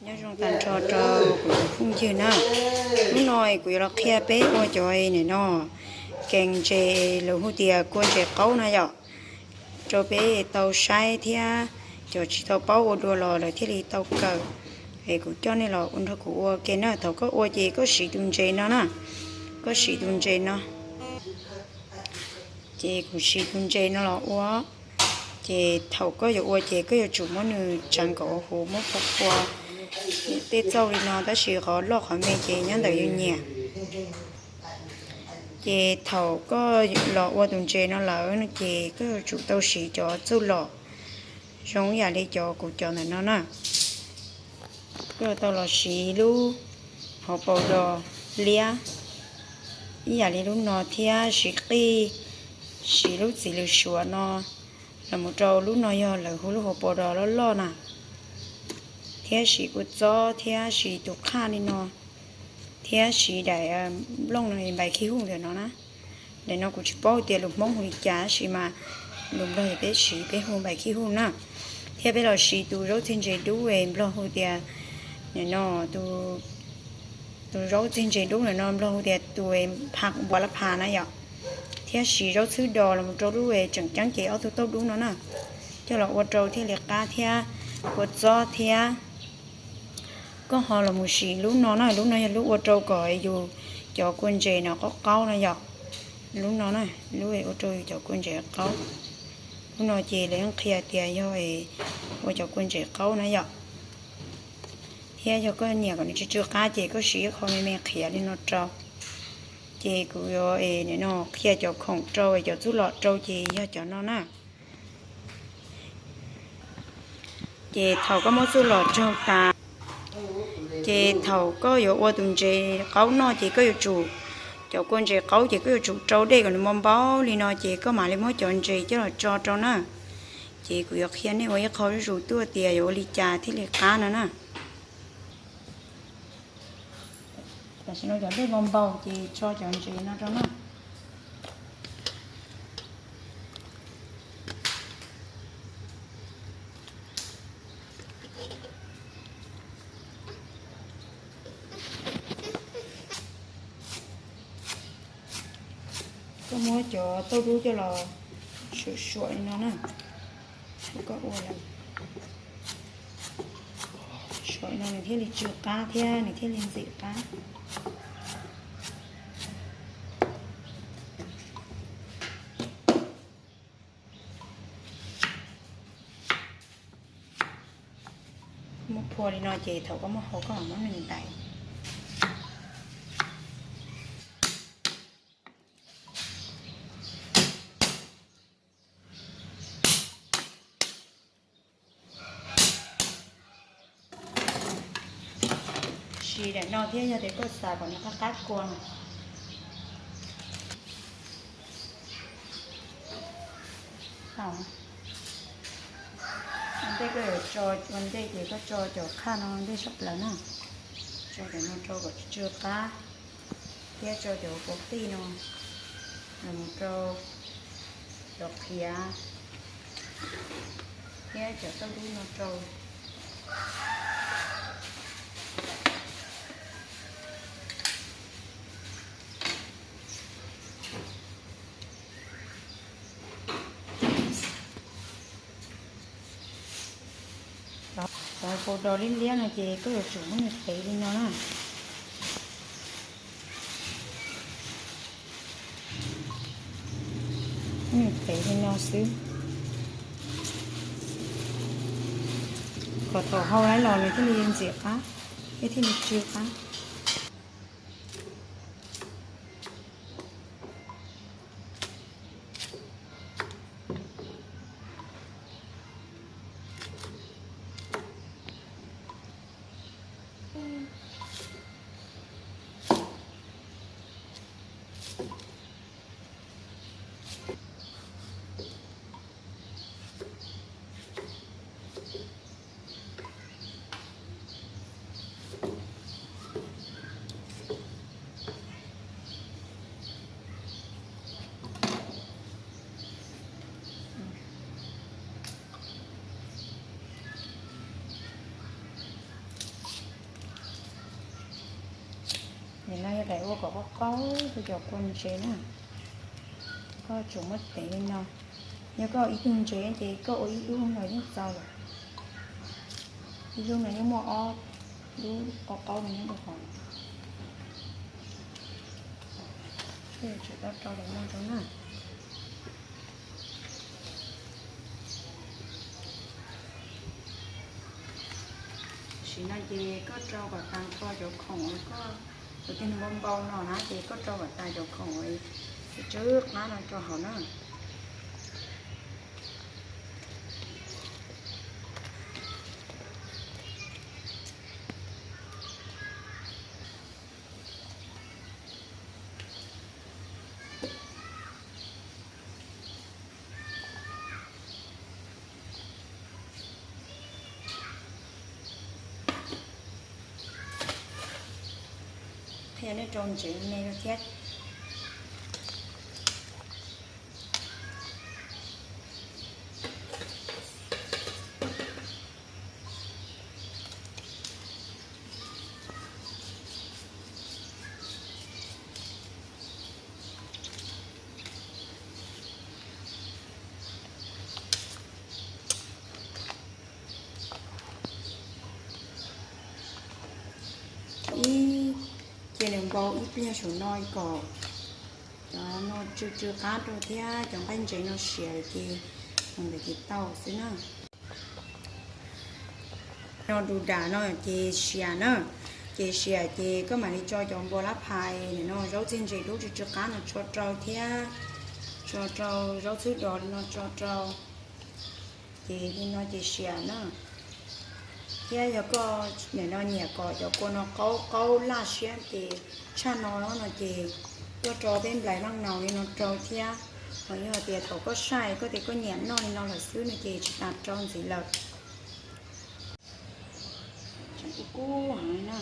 Nyob zoo tag nrho rau kuv tus phooj ywg na. Hnub no kuv yuav los qhia peb ua cov nim no kees ntses, lawv hu tias kua ntses qaub na yom, rau peb tau saib thiab cov tsis tau paub ua dua los lawv thiaj li tau kawm. Es kuv coj nej los ua nrog kuv ua ke na. Thaum koj ua ces koj siv tus ntses no na, koj siv tus ntses no. Ces kuv siv tus ntses no los ua. Ces thaum koj yuav ua ces koj yuav tsum muab nws tsav nkaus huv, muab phua phua tej txauj li no, tab sis qhov loj qhov me ces nyob ntawm yus nyiam. Ces thaum koj los ua tus ntses no lawm no ces koj yuav tsum tau siv cov txuj lom zoo ib yam li cov kuv cov ntawm no na. Koj yuav tau los siv lub hauv paus dos liab ib yam li lub no thiab siv qij, siv lub txiv lws suav no los mus rau lub no yog lawv hu lub hauv paus dos loj loj na, thiab siv kua txob thiab siv tus qhaj li no, thiab siv daim nplooj no npais khib huj ntawm no na. Daim no kuv tsis paub tias lus Hmoob hu li cas tab sis mas lus Nplog ces peb siv peb hu npais khib huj na. Thiab peb los siv tus zaub txig ntses dub es Nplog hu tias, nim no tus zaub txig ntses dub ntawm no Nplog hu tias tus npua lab phas na yom. Thiab siv zaub txhwb dos los mus rau lub tseem ceeb ces ob tug tauj dub no na, coj los ua rau thiaj li qab thiab kua txob thiab. Koj ho los mus siv lub no na, lub no yog lub ua rau kom yus cov kua ntses no qaub qaub no yom. Lub no na, lub ua rau yus cov kua ntses qaub. Lub no ces lawv yeej qhia tias yog ua cov kua ntses qaub na yom. Thiab yog koj nyiam kom nws tsw tsw qab ces koj siv ib qho me me qhiav li no rau. Ces kuv yuav nim no qhia cov khoom rau cov txuj lom rau ces yog cov no na. Ces thaum koj muab txuj lom raug tas, ces thaum koj yuav ua tus ntses qaub noj ces koj yuav tsum, cov kua ntses qaub ces koj yuav tsum rau dej kom nws npau npau li no ces koj mam li muab cov ntses coj los tso rau na. Ces kuv yuav qhia nej ua ib qho zuj zus tuaj tias yuav ua li cas thiaj li qab no na. Tam sim no cov dej npau npau ces tso cov ntses no rau na. Koj muab cov tauj dub coj los suam suam li no na. Koj ua lawm, suam li no nws thiaj li tsw qab thiab nws thiaj li ntxim qab. Muab phua li no ces thaum koj muab hau koj mam muab nws ntais. Siv daim no thiab yog tias koj xav kom nws qab qab kua no. Ua ntej koj yuav tso, ua ntej ces koj tso cov qhaj no ntej sab plaws na. Tso cov no rau kom tsw qab, thiab tso cov kaus qij no los mus rau cov qhiav, thiab cov tauj dub no rau. Cov paus dos liab liab no ces koj yuav tsum muab nws tev li no na. Muab nws tev li no xwb. Kom thaum hau lawm los nws thiaj li ntxim qab, thiaj li tsw qab. Qaub rau cov kua ntses na, koj tsum muab tev li no. Yog koj ib tug ntses ces koj ua ib lub los yeej txaus lawm. Ib lub no yeej muaj ob lub qaub qaub no nyob rau hauv. Tsum tau rau daim no rau na. Tam sim no ces koj rau kom tas nrho cov khoom uas koj, cov twg nws npau npau no na ces koj rau kom tas cov khoom uas tsw qab no rau hauv na. Qhia nej rau ntsev me thiab. Ib, cia nws npau ib pliag saum no kom cov no tsw tsw qab rau thiab cov nqaij ntsev no siav ces mus ntawd ces tau xwb na. No dus dam no ces siav na, ces siav ces koj mam li tso cov npua lab phais no, zaub txiag ntses dub tsw tsw qab no tso rau thiab tso rau zaub txhwb dos no tso rau. Ces li no ces siav na. Thiab yog koj nim no nyiam kom cov kua no qaub qaub laj siab ces tshaj no no ces koj rau peb nplais vaj naus li no rau thiab. Ho yog tias thaum koj saib koj tias koj nyiam noj li no lawm xwb no ces tsis tas rau ntxiv lawm. Kub kub heev na.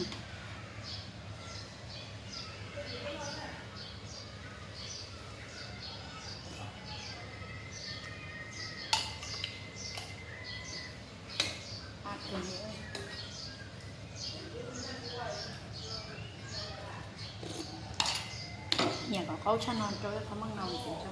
Nyiam kom qaub tshaj no rau ib qho maj no ntxiv tso.